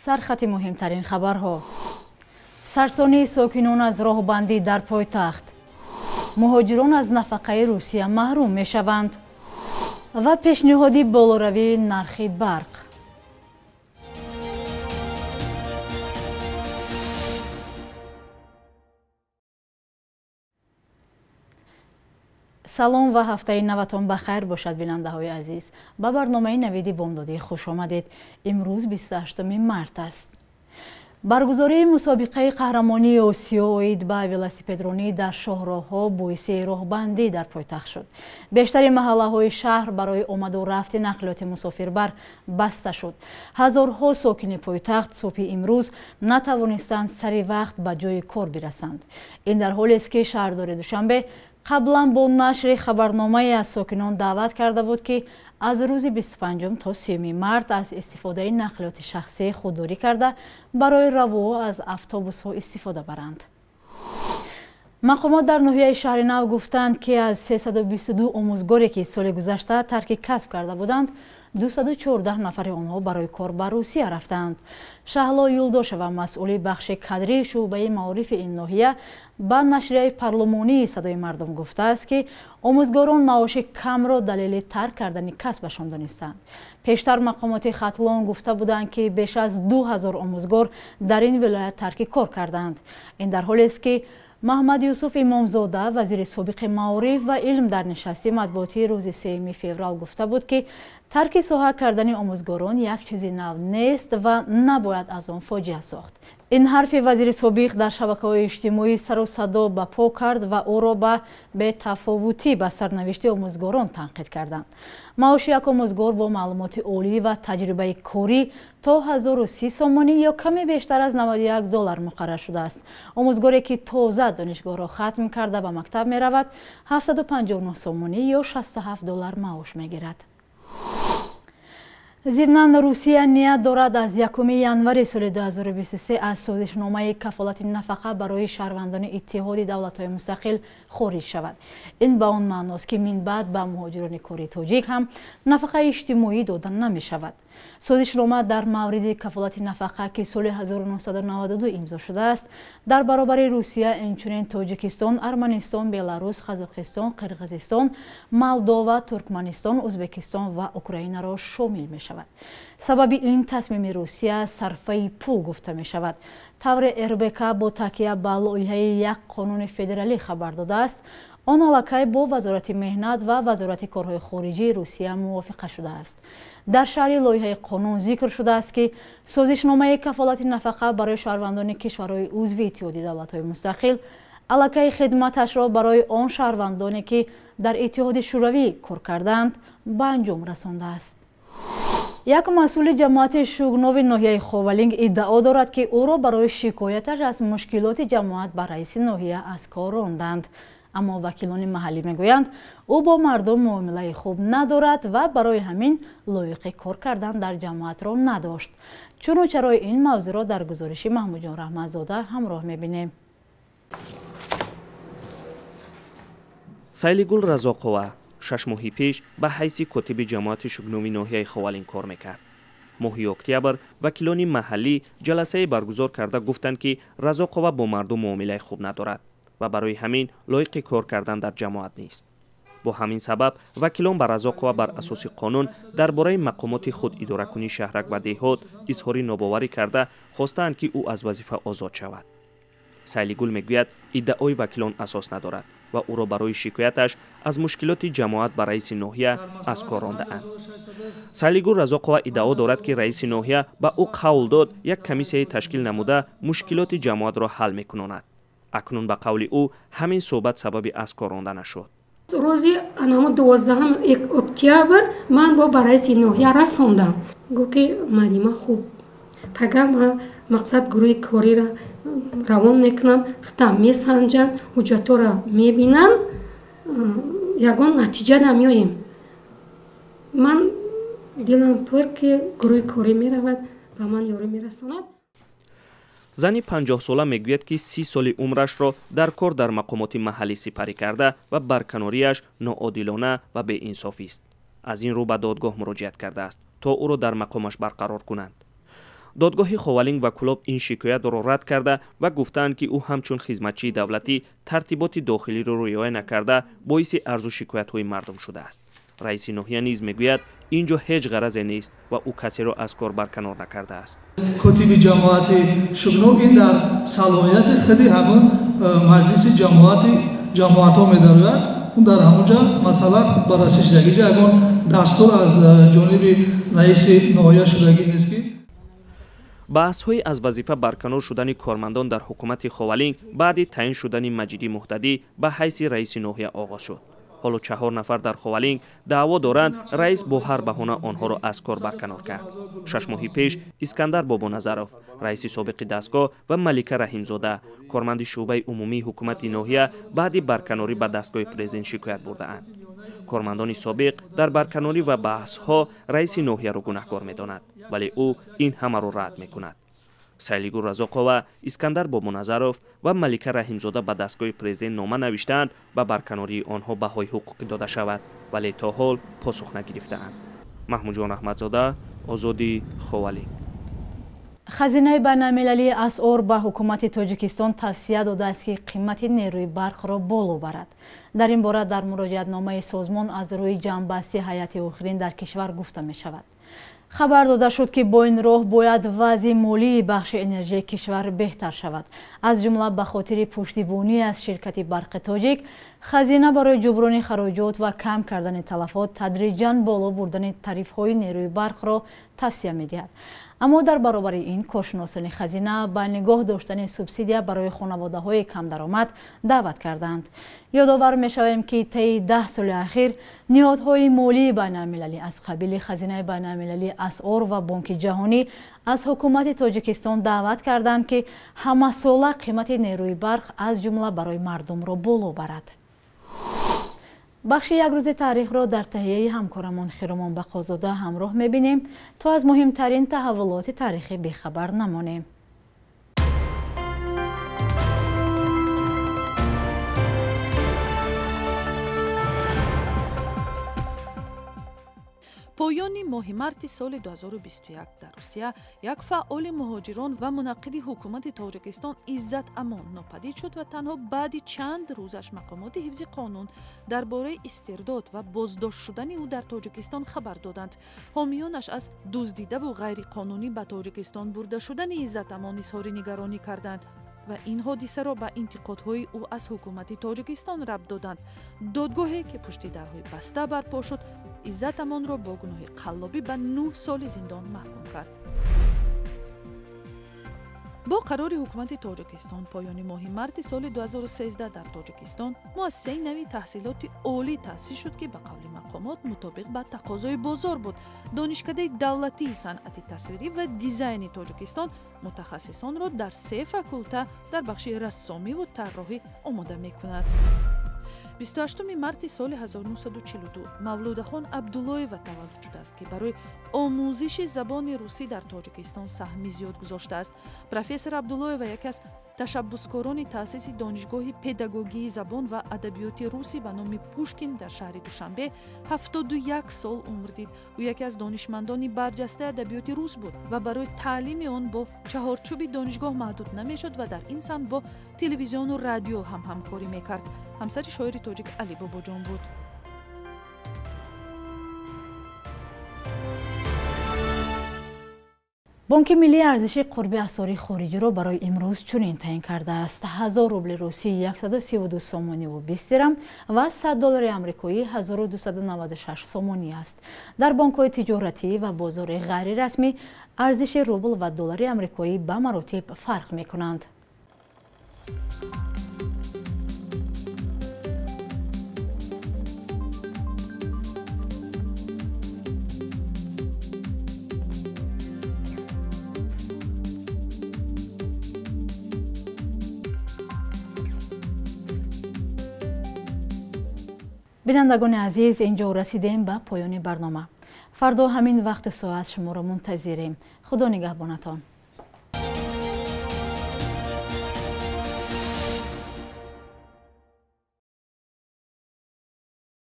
Сархати муҳимтарин хабарҳо. Сарсонии сокинон аз роҳбандӣ дар пойтахт. Муҳоҷирон аз нафақаи Русия маҳрум мешаванд. Ва пешниҳоди болоравии нархи барқ. Салом ва ҳафтаи наватон ба хайр бошад, бинандаҳои азиз. Ба барномаи навиди бомдодӣ хуш омадед. Имрӯз 28 март аст. Баргузории мусобиқаи қаҳрамонии Осиё оид ба велосипедронӣ дар шоҳроҳҳо боиси роҳбандӣ дар пойтахт шуд. Бештари маҳаллаҳои шаҳр барои омаду рафти нақлиёти мусофирбар баста шуд. Ҳазорҳо сокини пойтахт субҳи имрӯз натавонистанд сари вақт ба ҷои кор бирасанд. Ин дар ҳолест, ки шаҳрдори Душанбе қаблан бо нашри хабарномае аз сокинон даъват карда буд, ки аз рӯзи 25 то 30 март аз истифодаи нақлиёти шахсӣ худдорӣ карда, барои раву аз автобусҳо истифода баранд. Мақомот дар ноҳияи Шаҳри Нав гуфтанд, ки аз 322 омӯзгоре, ки соли гузашта тарки касб карда буданд, 214 нафари онҳо барои кор ба Русия рафтаанд. Шаҳло Юлдошева, масъули бахши кадрии шӯъбаи маорифи ин ноҳия, ба нашрияи парлумонии Садои мардум гуфтааст, ки омӯзгорон маоши камро далели тарк кардани касбашон донистанд. Пештар мақомоти Хатлон гуфта буданд, ки беш аз 2000 омӯзгор дар ин вилоят тарки кор карданд. Ин дар ҳолест, ки Маҳмад Юсуф Имомзода, вазири собиқи маориф ва илм, дар нишасти матбуотии рӯзи 3 феврал гуфта буд, ки тарки соҳа кардани омӯзгорон як чизи нав нест ва набояд аз он фоҷиа сохт. Ин ҳарфи вазири собиқ дар шабакаҳои иҷтимоӣ сару садо ба по кард ва ӯро ба бетафовутӣ ба сарнавишти омӯзгорон танқид карданд. Маоши як омӯзгор бо маълумоти олӣ ва таҷрибаи корӣ то 1030 сомонӣ ё каме бештар аз 91 доллар муқаррар шудааст. Омӯзгоре, ки тоза донишгоҳро хатм карда ба мактаб меравад, 759 сомонӣ ё 67 доллар маош мегирад. Зимнан, Русия ният дорад аз 1 январи соли 2023 аз созишномаи кафолати нафақа барои шаҳрвандони Иттиҳоди давлатҳои мустақил хориҷ шавад. Ин ба он маъност, ки минбаъд ба муҳоҷирони кори тоҷик ҳам нафақаи иҷтимоӣ дода намешавад. Созишнома дар мавриди кафолати нафақа, ки соли 1992 имзо шудааст, дар баробари Русия инчунин Тоҷикистон, Арманистон, Беларус, Қазоқистон, Қирғизистон, Молдова, Туркманистон, Ӯзбекистон ва Украинаро шомил мешавад. Сабаби ин тасмими Русия сарфаи пул гуфта мешавад. Тавре РБК бо такя ба лоиҳаи як қонуни федералӣ хабар додааст, он аллакай бо Вазорати меҳнат ва Вазорати корҳои хориҷии Русия мувофиқа шудааст. Дар шарҳи лоиҳаи қонун зикр шудааст, ки созишномаи кафолати нафақа барои шаҳрвандони кишварҳои узви Иттиҳоди давлатҳои мустақил аллакай хидматашро барои он шаҳрвандоне, ки дар Иттиҳоди Шӯравӣ кор кардаанд, ба анҷом расондааст. Як масъули ҷамоати Шугнови ноҳияи Ховалинг иддао дорад, ки ӯро барои шикояташ аз мушкилоти ҷамоат ба раиси ноҳия аз кор ронданд. Аммо вакилони маҳаллӣ мегӯянд, ӯ бо мардум муомилаи хуб надорад ва барои ҳамин лоиқи кор кардан дар ҷамоатро надошт. Чуну чарои ин мавзӯъро дар гузориши Маҳмудҷон Раҳматзода ҳамроҳ мебинем. Сайлигул Разоқова 6 моҳи пеш ба ҳайси котиби ҷамоати Шугнови ноҳияи Ховалинг кор мекард. Моҳи октябр вакилони маҳаллӣ ҷаласае баргузор карда гуфтанд, ки Разоқова бо мардум муомилаи хуб надорад ва барои ҳамин лоиқи кор кардан дар ҷамоат нест. Бо ҳамин сабаб вакилон ба Разоқова бар асоси қонун дар бораи мақомоти худидоракунии шаҳрак ва деҳот изҳори нобоварӣ карда хостаанд, ки ӯ аз вазифа озод шавад. Сайлигул мегӯяд, иддаои вакилон асос надорад ва ӯро барои шикояташ аз мушкилоти ҷамоат ба раиси ноҳия аз кор рондаанд. Сайлигул Разоқова иддао дорад, ки раиси ноҳия ба ӯ қавл дод як комиссияи ташкил намуда мушкилоти ҷамоатро ҳал мекунонад. Акнун ба қавли ӯ ҳамин суҳбат сабаби аз кор ронда нашуд. Рӯзи 12 октябр ман бо ба раиси ноҳия расондам. Гуфт, ки малима хуб, пага ман мақсад гурӯҳи кориро равон мекунам, хитам месанҷанд, ҳуҷҷатҳоро мебинанд, ягон натиҷа намеоем. Ман дилам пур, ки гурӯҳи корӣ меравад, ба ман ёрӣ мерасонад. Зани 50-сола мегӯяд, ки 30 соли умрашро дар кор дар мақомоти маҳаллӣ сипарӣ карда ва барканориаш ноодилона ва беинсофист. Аз ин рӯ ба додгоҳ муроҷиат кардааст, то ӯро дар мақомаш барқарор кунанд. Додгоҳи Ховалинг ва Кӯлоб ин шикоятро рад карда ва гуфтаанд, ки ӯ ҳамчун хизматчии давлатӣ тартиботи дохилиро риоя накарда, боиси арзу шикоятҳои мардум шудааст. Раиси ноҳия низ мегӯяд, ин ҷо ҳеҷ ғаразе нест ва ӯ касеро аз кор барканор накардааст. Котиби ҷамоати Шугноб ин дар салоҳияти худи ҳамон маҷлиси ҷамоатҳо медарояд. Он дар ҳамонҷа масъала баррасӣ шудагӣ, ягон дастур аз ҷониби раиси ноҳия шудагӣ нест ки. Баҳсҳои аз вазифа барканор шудани кормандон дар ҳукумати Ховалинг баъди таъин шудани Маҷидӣ Муҳтадӣ ба ҳайси раиси ноҳия оғоз шуд. Ҳоло 4 нафар дар Ховалинг даъво доранд, раис бо ҳар баҳона онҳоро аз кор барканор кард. 6 моҳи пеш Искандар Бобоназаров, раиси собиқи дастгоҳ, ва Малика Раҳимзода, корманди шӯъбаи умумии ҳукумати ноҳия, баъди барканорӣ ба дастгоҳи президент шикоят бурдаанд. Кормандони собиқ дар барканорӣ ва баҳсҳо раиси ноҳияро гунаҳкор медонад, вале ӯ ин ҳамаро рад мекунад. Сайлигул Разоқова, Искандар Бобоназаров ва Малика Раҳимзода ба дастгоҳи президент нома навиштаанд, ба барканории онҳо баҳои ҳуқуқӣ дода шавад, вале то ҳол посух нагирифтаанд. Маҳмудҷон Аҳмадзода, Озодӣ, Ховалинг. Хазинаи байналмилалии асъор ба ҳукумати Тоҷикистон тавсия додааст, ки қимати нерӯи барқро боло барад. Дар ин бора дар муроҷиатномаи созмон аз рӯи ҷамъбасти ҳайати охирин дар кишвар гуфта мешавад. Хабар дода шуд, ки бо ин роҳ бояд вазъи молии бахши энержии кишвар беҳтар шавад. Аз ҷумла ба хотири пуштибонӣ аз ширкати Барқи Тоҷик, хазина барои ҷуброни хароҷот ва кам кардани талафот тадриҷан боло бурдани тарифҳои нерӯи барқро тавсия медиҳад. Аммо дар баробари ин коршиносони хазина ба нигоҳ доштани субсидия барои хонаводаҳои камдаромад даъват карданд. Ёдовар мешавем, ки таи 10 соли ахир ниҳодҳои молии байналмилалӣ аз қабили Хазинаи байналмилалии асъор ва Бонки ҷаҳонӣ аз ҳукумати Тоҷикистон даъват карданд, ки ҳамасола қимати нерӯи барқ аз ҷумла барои мардумро боло барад. Бахши як рӯзи таърихро дар таҳияи ҳамкорамон Хиромон Бақозода ҳамроҳ мебинем, то аз муҳимтарин таҳаввулоти таърихӣ бехабар намонем. Поёни моҳи марти соли 2021 дар Русия як фаъоли муҳоҷирон ва мунаққиди ҳукумати Тоҷикистон Иззат Амон нопадид шуд ва танҳо баъди чанд рӯзаш мақомоти ҳифзи қонун дар бораи истирдод ва боздошт шудани ӯ дар Тоҷикистон хабар доданд. Ҳомиёнаш аз дуздидаву ғайриқонунӣ ба Тоҷикистон бурда шудани Иззат Амон изҳори нигаронӣ карданд ва ин ҳодисаро ба интиқодҳои ӯ аз ҳукумати Тоҷикистон рабт доданд. Додгоҳе, ки пушти дарҳои баста барпо шуд, Иззат Амонро бо гуноҳи қаллобӣ ба 9 соли зиндон маҳкум кард. Бо қарори ҳукумати Тоҷикистон поёни моҳи марти соли 2013 дар Тоҷикистон муассисаи нави таҳсилоти олӣ таъсис шуд, ки ба қавли мақомот мутобиқ ба тақозои бозор буд. Донишкадаи давлатии санъати тасвирӣ ва дизайни Тоҷикистон мутахассисонро дар 3 факулта дар бахши рассомиву тарроҳӣ омода мекунад. 28 марти соли 1942 Мавлудахон Абдуллоева таваллуд шудааст, ки барои омӯзиши забони русӣ дар Тоҷикистон саҳми зиёд гузоштааст. Профессор Абдуллоева яке аз ташаббускорони таъсиси Донишгоҳи педагогии забон ва адабиёти русӣ ба номи Пушкин дар шаҳри Душанбе 71 сол умр дид. Ӯ яке аз донишмандони барҷастаи адабиёти рус буд ва барои таълими он бо чаҳорчӯби донишгоҳ маҳдуд намешуд ва дар ин самт бо телевизиону радио ҳам ҳамкорӣ мекард. Ҳамсари шоири тоҷик Али Бобоҷон буд. Бонки миллии арзиши қурби асъори хориҷиро барои имрӯз чунин таъин кардааст. 1000 рубли русӣ 132 сомониву 20 дирам ва 100 доллари амрикоӣ 1296 сомонӣ аст. Дар бонкҳои тиҷоратӣ ва бозори ғайрирасмӣ арзиши рубл ва доллари амрикоӣ ба маротиб фарқ мекунанд. Бинандагони азиз, инҷо расидем ба поёни барнома. Фардо ҳамин вақту соат шуморо мунтазирем. Худо нигаҳбонатон.